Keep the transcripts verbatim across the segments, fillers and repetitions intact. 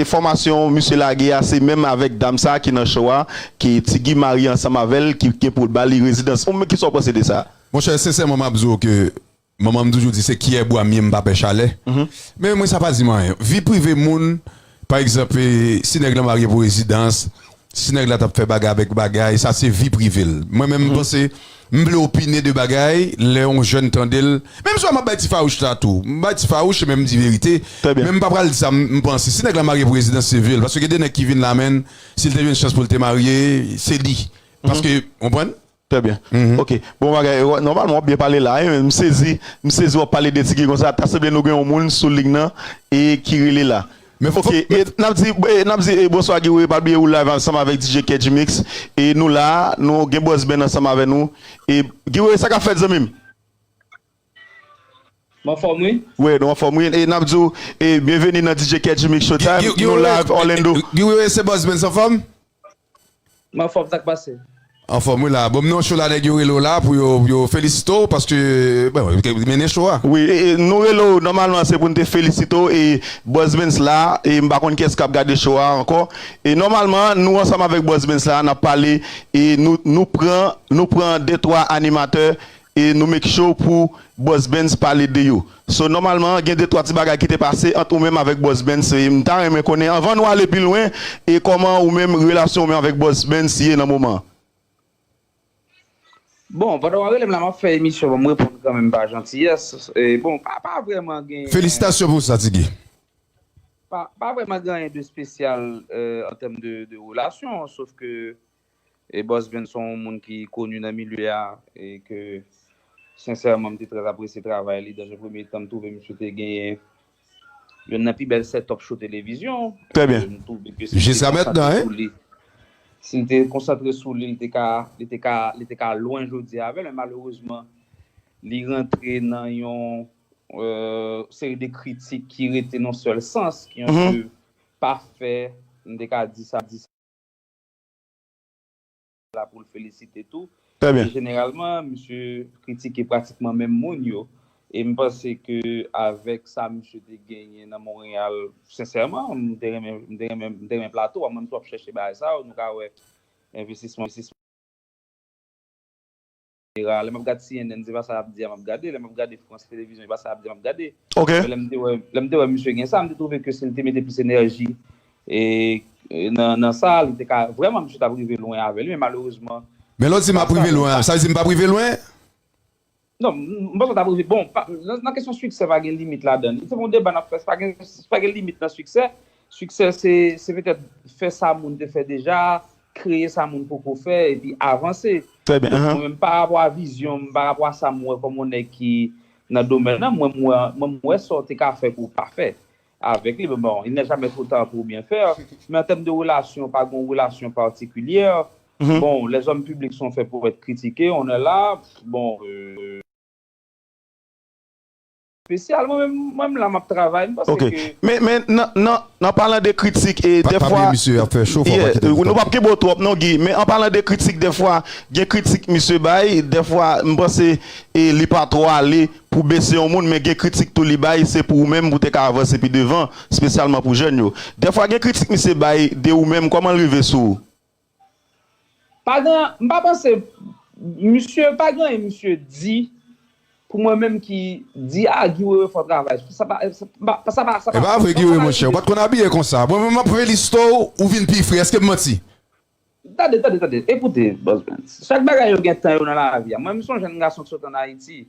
Enfòmasyon misye lage a, se menm avèk dam sa a ki nan show a, ke Ti Guy marye ansanm avè l, ki gen pou l ba li rezidans. Ou menm, kisa w panse de sa? Monchè, sensèman, m ap di w ke manman m toujou di se kiyè bwa m ye, m pa pè chalè. Men mwen, sa pa di m anyen. Vi prive moun, pa egzanp, e, si nèg la marye pou rezidans, si nèg la t ap fè bagay avèk bagay, sa se vi prive l. Mwen menm, m panse, m vle opine de bagay, lè yon jèn tande l. Menm si m ap bay ti fawouch la tou. M bay ti fawouch, men m di verite. Men m pa pral di sa m, m panse. Si nèg la marye pou rezidans, se vi l. Paske gen de nèg ki vin la, menn, si l te jwenn chans pou l te marye, se li. Paske, w konprann? Trè byen. Ok. Bon bagay. Nòmalman, w ap byen pale la, wi, men m sezi, m sezi w ap pale de Ti Guy konsa. Ta sanble nou gen yon moun sou liy nan e ki rele la. Ok, e n ap di, e n ap di, e, bonswa Guy Wewe, pa bliye ou live ansanm avèk D J Kedjimix. E nou la, nou gen Boss Ben ansanm avè nou. E Guy Wewe, sa k ap fèt, zanmi m? M anfòm, wi. Wi, nou anfòm, wi. E n ap di w, e, byenveni nan D J Kedjimix Showtime. Nou live Orlando. Guy Wewe, se Boss Ben anfòm? M anfòm, sa k pase? Anfòm, wi la. Bon, m nan yon show la, nèg yo rele w la pou yo, pou yo felisite w, paske, bon, yo mennen show a. Wi, e, e, nou rele w, nòmalman, se pou n te felisite w, e Boss Benz la, e m pa konn kiyès k ap gade show a ankò. E nòmalman, nou ansanm avèk Boss Benz la, n ap pale, e nou, nou pran, nou pran de twa animatè, e nou make sure pou Boss Benz pale de yo. So, nòmalman, gen de twa ti bagay ki te pase ant ou menm avèk Boss Benz. E m ta renmen konnen, anvan nou ale pi lwen, e kòman ou menm, relasyon ou menm avèk Boss Benz ye nan moman an? Bon, pandan w ap rele m la, m ap fè emisyon, ban m reponn kanmenm pa jantiyès. E, bon, pa, pa vrèman gen. Felisitasyon pou sa, Ti Guy. Pa, pa vrèman gen anyen de espesyal, euh, an tèm de, de relasyon, sof ke E Boss Ben se yon moun ki koni nan milye a e ke, sensèman, m te trè apresye travay li. Dans un premier temps, m twouve misye te genyen youn nan pi bèl set-up show televizyon. Trè byen. E m twouve ke si l te konsantre sou li, si l te konsantre sou li, li te ka, li te ka, li te ka lwen jodi a avè l, men malerezman, li rantre nan yon, euh, seri de kritik ki rete nan sèl sans, ki yon seri pa fè, m te ka di sa, di sa. La pou l felisite tou. Trè byen. E jeneralman, misye kritike pratikman menm moun yo. E m panse ke avèk sa misye te genyen nan Monreyal, sensèman, m te renmen, m te renmen, m te renmen plato a. Mwen, m t ap chèche bagay sa yo, nou ka wè envestisman, envestisman. Lè m ap gad C N N, se pa sa y ap di a m ap gade. Lè m ap gade Frans Televizyon, se pa sa y ap di a m ap gade. Ok. Men lè m te wè, lè m te wè misye gen sa, m te twouve ke si l te mete plis enèji e, e nan, nan sa, li te ka, vrèman, misye t ap rive lwen avè li, men malerezman. Men lè w di m ap rive lwen, sa vle di m p ap rive lwen? Non, m, m panse w t ap rive. Bon, pa, nan, nan kesyon siksè, pa gen limit ladan li. Se yon deba n ap fè, pa gen, pa gen limit nan siksè. Siksè, se, se petèt fè sa moun te fè deja, kreye sa moun poko fè, epi avanse. Trè byen. Donk, mwen menm, pa rapò a vizyon m, pa rapò a sa m wè kòm yon nèg ki nan domèn nan, mwen, m wè, mwen, m wè sa w te ka fè pou w pa fè avèk li. Men bon, il n'est jamais trop tard pour bien faire. Men an tèm de relasyon, pa gen yon relasyon patikilyè. Bon, les hommes publics sont faits pour être critiqués, on est là. Bon, euh, espesyal, mwen menm, mwen menm la, m ap travay. M panse ke. Men, men, nan, nan, nan palan de kritik, e dèfwa, nou p ap kenbe w twòp, non, Guy. Men an palan de kritik, dèfwa, gen kritik misye bay, dèfwa, m panse, e li pa twò ale pou bese yon moun, men gen kritik tou li bay, se pou ou menm, pou te ka avanse pi devan, espesyalman pou jèn yo. Dèfwa, gen kritik misye bay de ou menm, kòman l rive sou ou? Pa gen, m pa panse, misye, pa gen anyen misye di pou mwen menm ki di, a, Guy Wewe fò travay. Sa pa, sa pa, sa pa, sa pa. E pa vre, Guy Wewe, monchè, ou pa t konn abiye konsa. Mwen menm, m ap felisite w, ou vin pi fre. Èske m manti? Tande, tande, tande. Ekoute, Boss Ben. Chak bagay yo gen tan yo nan lavi a. Mwen, m se yon jèn gason ki sot ann Ayiti,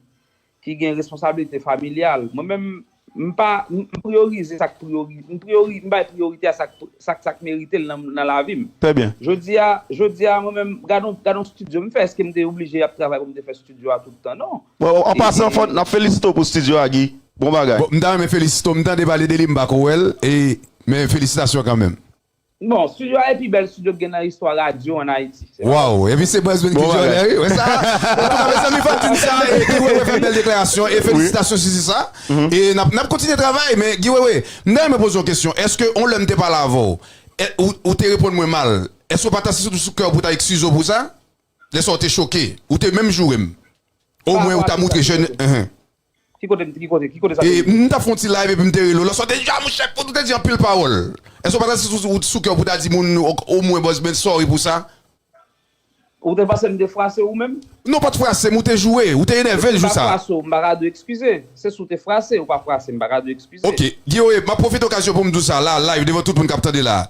ki gen responsablite familyal. Mwen menm, m pa, m, m priyorize sa k priyori-, m priyori-, m bay priyorite a sa k, sa k, sa k merite l nan, nan lavi m. Trè byen. Jodi a, jodi a, mwen menm, gade yon, gade yon estidyo m fè, èske m te oblije ap travay pou m te fè estidyo a tout tan? Non. Bon, an pasan, fò n ap felisite w pou estidyo a, Guy. Bon bagay. Bon, m ta renmen felisite w, m tande pale de li, m pa ko wè l, e, men felisitasyon kanmenm. Bon, estidyo a e pi bèl estidyo k gen nan istwa radyo ann Ayiti. Waw, epi se Boss Ben ki vyole, wi, wè sa? Antouka, mezanmi, fò m di n sa, e, Guy Wewe fè bèl deklarasyon, e felisitasyon si se sa. E n ap, n ap kontinye travay, men Guy Wewe, m ta renmen poze w yon kesyon. Èske yon lè m te pale avè w, e, ou, ou te reponn mwen mal, èske w pa ta santi sou kè w pou ta eskize w pou sa? Lè sa w te choke, ou te menm joure m. Omwen ou ta moutre jèn, enhen. Ki kote, ki kote, ki kote sa te rive? M t ap fè yon ti live epi m te rele w. Lòske w te di, "Ah, monchè, fout ou te di anpil pawòl." Èske w pa santi sou, sou, sou kè w pou ta di moun, o-, omwen Boss Benz, sorry pou sa? Ou te panse m te frase ou menm? Non, w pa t frase m, ou te joure, ou te enève l jou sa. M pa frase w, m pa ka dwe eskize. Se si w te frase, ou pa frase, m pa ka dwe eskize. Ok, Guy Wewe, m ap pwofite okazyon pou m di w sa la, live, devan tout moun k ap tande la.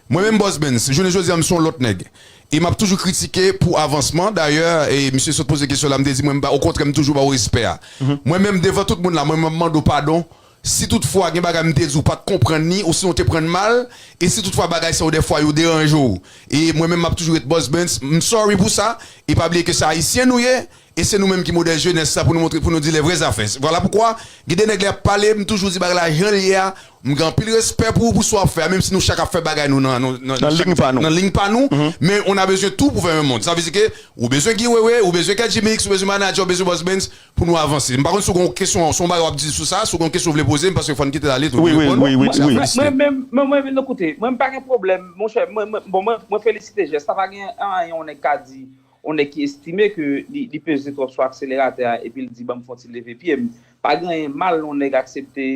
Mwen menm, Boss Benz, jounen jodi a, m se yon lòt nèg. E m ap toujou kritike pou avansman. Dayè, e misye sot poze kesyon la, m te di, mwen, m pa, okontrè, m toujou ba w respè a. Mwen menm, devan tout moun la, mwen, m ap mande w padon. Si toutfwa gen bagay m te di w pa t konprann li, ou sinon w te pran l mal, e si toutfwa bagay sa yo dèfwa yo deranje w, e mwen menm m ap toujou ret Boss Benz, m sorry pou sa, e pa bliye ke se Ayisyen nou ye, e se nou menm ki modèl jenès la pou nou montre, pou nou di lè vrè zafè. Vwala poukwa, gen de nèg lè y ap pale, m toujou di bagay la jan l ye a, m gen anpil respè pou ou, pou sa w ap fè a, menm si nou chak ap fè bagay nou nan, nan, nan, nan liy pa nou, men on a besoin tout pour faire un monde. Sa vle di ke ou bezwen Guy Wewe, ou bezwen Kendjimix, ou bezwen manadjè, ou bezwen Boss Benz, pou nou avanse. M pa konn si w gen yon kesyon, si w gen yon bagay w ap di sou sa, si w gen yon kesyon w vle poze m, paske fò n kite l ale tou. Wi, wi, wi, wi, wi. Mwen, mwen, mwen, mwen, mwen, mwen, koute, mwen pa gen pwoblèm, monchè, mwen, mwen, bon, mwen, mwen felisite jès, sa pa gen anyen yon nèg ka di, yon nèg ki estime ke li, li peze twòp sou akseleratè a, epi l di, "Ban m fè yon ti leve pye m." Pa gen anyen mal yon nèg aksepte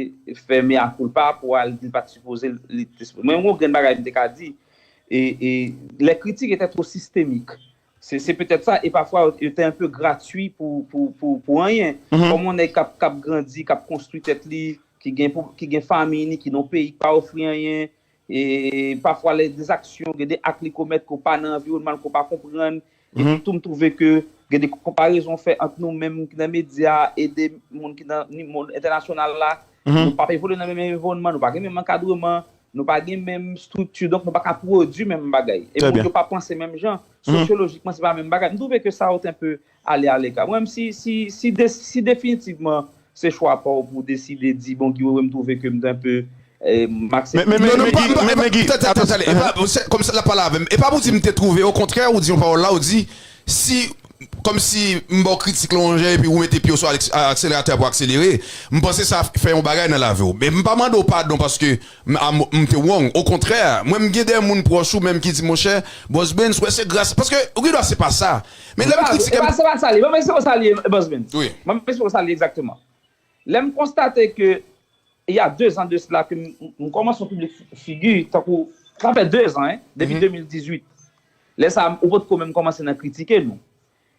fè mea culpa pou al di l pa t sipoze, li te sipoze. Mwen, yon grenn bagay m te ka di, e, e, les critiques étaient trop systémiques. Se, se petèt sa, e pafwa, yo te enpe gratui pou, pou, pou, pou anyen. Kòm yon nèg k ap, k ap grandi, k ap konstwi tèt li, ki gen, pou, ki gen fanmi li, ki nan yon peyi k pa ofri anyen, e pafwa, lè de zaksyon, gen de ak li komèt ke w pa nan anviwònman l, ke w pa konprann, epi tou, m twouve ke gen de konparezon fè ant nou menm ki nan medya e de moun ki nan ni-, mond entènasyonal la. Nou p ap evolye nan menm enviwònman, nou pa gen menm ankadreman, nou pa gen menm estrikti, donk nou pa ka pwodui menm bagay. E moun yo pa panse menm jan. Sosyolojikman, se pa menm bagay. M twouve ke sa yo te enpe ale aleka. Mwen menm, si, si, si, de, si definitivman se chwa pa w pou w deside di, "Bon, Guy Wewe, m twouve ke m te enpe, eh, m aksepte." Men, men, men, non, non, men, pa, Guy, pa, men, pa, men, Guy, tande, tande, atann, tande. E pa, se, kòm sa l ap pale avè m. E pa pou di m te twouve, okontrè, ou di yon pawòl la, ou di, si, kòmsi m ba w kritik lonjè epi ou mete pye w sou aleks-, a-, akseleratè a pou akselere, m panse sa fè yon bagay nan lavi w. Men m pa mande w padon paske m, a, m, m te wrong. Okontrè, mwen m gen de moun pwòch ou menm ki di, "Monchè, Boss Benz, wè se gras." Paske, ou gen dwa se pa sa. Men lè m kritike. E pa, se pa sa li. Ban m esplike w sa li, Boss Benz. Wi. Ban m esplike w sa li egzakteman. Lè m konstate ke, il y a deux ans de cela, ke m, m, m kòmanse yon piblik fi-, figi, tankou, sa fè de zan, hein, depi de mil dizuit. Lè sa a, ou potko menm kòmanse nan kritike nou.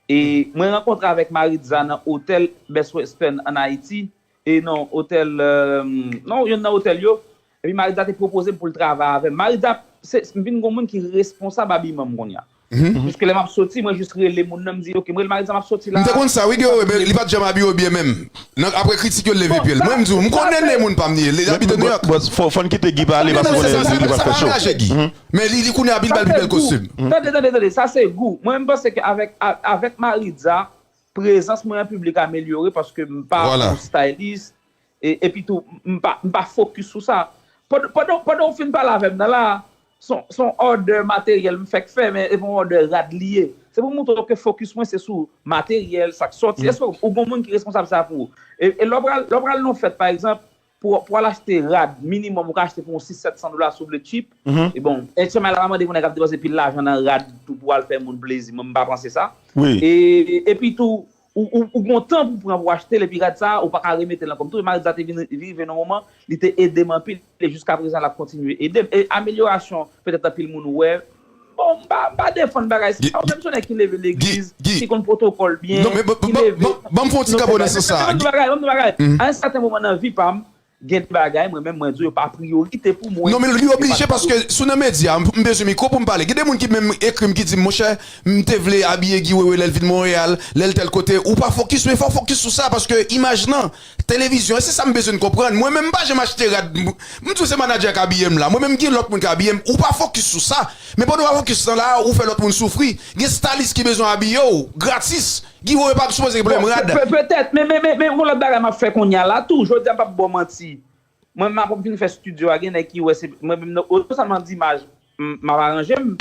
E mwen rankontre avèk Maritza nan otèl Best Western ann Ayiti, e non, otèl, euh, non, youn nan otèl yo, epi Maritza te pwopoze m pou l travay avè m. Maritza, se, m vin gon moun ki responsab abiman m kounye a. Piske lè m ap soti, mwen jis rele moun nan, m di, "Ok, m rele Maritza, m ap soti la." M te konn sa, wi, Guy Wewe, men li pa t janm abiye w byen menm. Nan, apre kritik yo, l leve pye l. Mwen, m di w, m konnen l, moun pa m li ye, li abite New York. Bon, bon, fò, fò n kite Guy pale, paske konnen li, li pral fè cho. Men li, li kounye a, pi l ba l pi bèl kostim. Tande, tande, tande, sa se gou. Mwen, m panse ke avèk, a-, avèk Maritza, prezans mwen an piblik amelyore paske m pa yon stylist, e, epi tou, m pa, m pa fokis sou sa. Pandan, pandan, pandan w fin pale avè m nan la, se yon, se yon òdè materyèl m fèk fè, men e pa yon òdè rad li ye. Se pou m montre w ke fokis mwen se sou materyèl, sa k sòti. Èske ou gon moun ki responsab sa pou ou? E, e lè w pral, lè w pral nan yon fèt, pa egzanp, pou, pou al achte rad, minimòm ou ka achte pou yon sis sèt san dola si w vle cheap. E bon, H M I la pa mande pou nèg ap depanse pil lajan nan rad tou pou al fè moun plezi. Mwen, m pa panse sa. Wi. E, epi tou, ou, ou, ou gon tan pou pran pou achte l, epi rad sa, ou pa ka remete l ankò. M twouve Maritza te vin, vin rive nan moman, li te ede m anpil, e jiskaprezan l ap kontinye ede m. E amelyorasyon, petèt anpil moun wè, bon, m pa, m pa defann bagay sa. Ou menm se yon nèg ki leve legliz, ki konn pwotokòl byen, ki leve. Non, men ban m fè yon ti kanpe nan sans sa. Ban m di bagay, a yon sèten moman nan vi pa m, gen de bagay, mwen menm, mwen di w, yo pa priyorite pou mwen. Non, men li oblije, paske si w nan medya, m, m bezwen mikwo pou m pale. Gen de moun ki menm ekri m, ki di m, "Monchè, m te vle abiye Guy Wewe lè l vin Monreyal, lè l tèl kote." Ou pa fokis, men fò w fokis sou sa, paske imaj lan, televizyon, e se sa m bezwen n konprann. Mwen menm, m pa janm achte rad. M, m di w se manadjè k abiye m la. Mwen menm, gen lòt moun k abiye m. Ou pa fokis sou sa. Men pandan w pa fokis nan la, ou fè lòt moun soufri. Gen stylist ki bezwen abiye w, gratis. Guy Wewe pa sipoze gen pwoblèm rad. Pe-, pe-, petèt, men, men, men, men, yon lòt bagay m ap fè kounye a la tou. Jodi a, m p ap ba w manti. Mwen, m ap fin fè estidyo a, gen nèg ki wè se, mwen menm, non, non sèlman di imaj, m, m ap aranje m,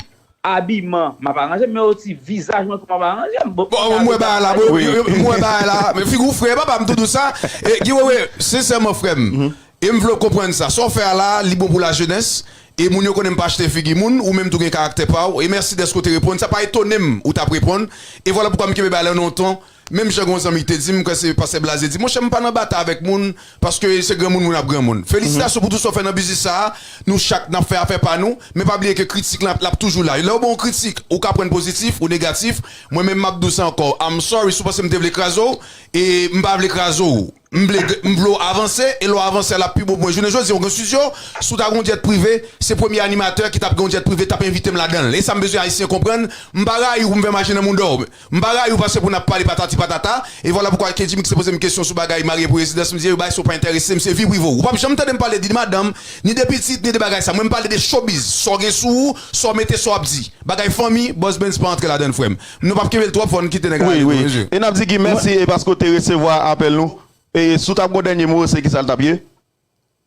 abiman, m ap aranje m, men osi vizaj mwen tou, m ap aranje m. Bon, bon, m wè bagay la, bon, m wè bagay la. Men figi w frè, papa, m tou di w sa. E, Guy Wewe, sensèman, frè m, e m vle w konprann sa. Sa w fè a la, li bon pou lajenès. E moun yo konnen m pa achte figi moun, ou menm tou gen karaktè pa w. E mèsi dèske w te reponn. Sa pa etone m ou t ap reponn. E vwala poukwa m kenbe bagay la nan yon ton Menm jan gen yon zanmi ki te di m, kwè se pastè Blaze di, monchè, m pa nan batay avèk moun, paske se granmoun moun ap granmoun. Felisitasyon pou tout sa w fè nan biznis sa a. Nou chak n ap fè afè pa nou, men pa bliye ke kritik lan, l ap toujou la. Lè w ba yon kritik, ou ka pran pozitif ou negatif. Mwen menm, m ap di w sa ankò. I'm sorry, si w panse m te vle kraze w, e m pa vle kraze w. M vle, m vle w avanse, e lè w avanse, l ap pi bon pou mwen. Jounen jodi, w gen estidyo, si w ta gen yon jet prive, se premye animatè ki t ap gen yon jet prive, t ap envite m ladan l. E sa m bezwen Ayisyen konprann, m pa rayi w pou m fè mache nan mouda w. M pa rayi w paske pou n ap pale patati patata. E vwala poukwa Kendjimix te poze m kesyon sou bagay marye pou rezidans. M di, yo, bagay sa yo pa enterese m, se vi prive w. Ou p ap janm tande m pale ni de madanm, ni de pitit, ni de bagay sa. Mwen, m pale de showbiz. Sa w gen sou ou, sa w mete, sa w ap di. Bagay fanmi, Boss Benz pa antre ladan l, frè m. Nou p ap kenbe l twòp, fò n kite nèg la ale tou, mesye. E n ap di Guy mèsi e paske w te resevwa apèl nou. E si w t ap gen yon dènye mo, se kisa l t ap ye?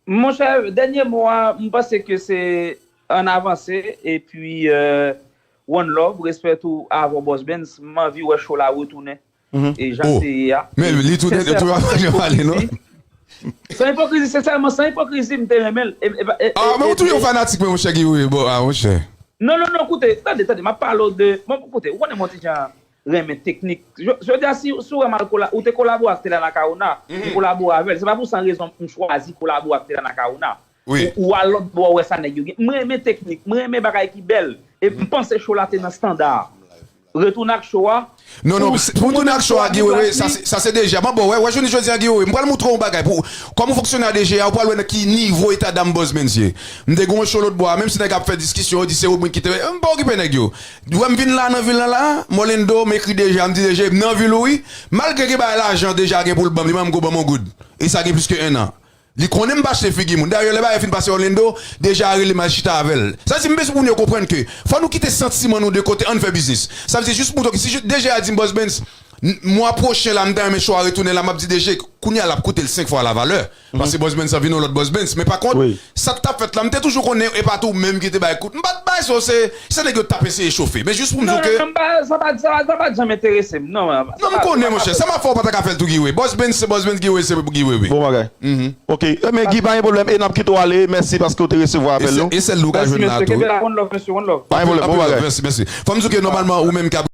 Monchè, dènye mo a, m panse ke se ann avanse, epi, euh, one love, respè tou avè w, Boss Benz, m anvi wè show la retounen. E jan l te ye a. Men li tou, li tou ap pale, non? San ipokrizi, sensèman, san ipokrizi, m te renmen l. E, e, e, Ah, men ou tou yon fanatik, men, monchè, Guy Wewe, bon, ah, monchè. Non, non, non, koute, tande, tande, m ap pale w de, bon, koute, ou konnen m yon ti jan renmen teknik. Jodi a, si, si w wè m al kola-, ou te kolabore ak Telana Kaona, m kolabore avè l. Se pa pou san rezon m chwazi kolabore ak Telana Kaona. Ou, ou al lòt bò, ou wè sa nèg yo gen. M renmen teknik, m renmen bagay ki bèl. E m panse show la te nan estanda. Retounen ak show a. Non, non, pou, pou tounen ak show a, Guy Wewe, sa se, sa se deja. Bon, bon, wè, wè, jounen jodi a, Guy Wewe, m pral moutre w yon bagay. Pou, kòm ou fonksyone a deja, ou pral wè nan ki nivo eta dam Boss Benz ye. M te gen yon show lòt bò a, menm si nèg ap fè diskisyon, yo di se Rodrigue ki te, m pa okipe nèg yo. Ou wè m vin la nan vil lan la, m Orlando, m ekri deja, m di deja, m nan vil ou wi. Malgre gen bagay lajan deja gen pou l ban m, li pa janm ko ban m yon goud. E sa gen plis ke en an. Li konnen m pa achte figi moun. Dayè, lè bagay fin pase Orlando, deja rele m al chita avè l. Sa di m bezwen pou moun yo konprann ke fò nou kite santiman nou de kote, ann fè biznis. Sa vle di jis pou moutre w ke si deja di m Boss Benz, mwa pwochen la, m ta renmen show a retounen la, m ap di deja, kounye a l ap koute l senk fwa la valè. Paske Boss Benz sa vin yon lòt Boss Benz. Men pa kont, sa k t ap fèt la, m te toujou konnen e pa tou menm ki te bay kout. M pa t bay sa, se, se nèg yo t ap eseye chofe. Men jis pou m di w ke. Non, non, sa pa, sa pa, sa pa t janm enterese m. Non, non, m konnen, monchè. Sa m ap fè w pa ta ka fè l tou, Guy Wewe. Boss Benz se Boss Benz, Guy Wewe se Guy Wewe. Bon bagay. Ok. Men Guy, pa gen pwoblèm. E n ap kite w ale. Mèsi paske w te resevwa apèl nou. E sèl li w ka jwenn la tou. Mèsi, mesye. Kenbe la. One love, mesye. One love. Pa gen pwoblèm. Bon bagay. Mèsi, mèsi. Fò m di w ke nòmalman, ou menm k ap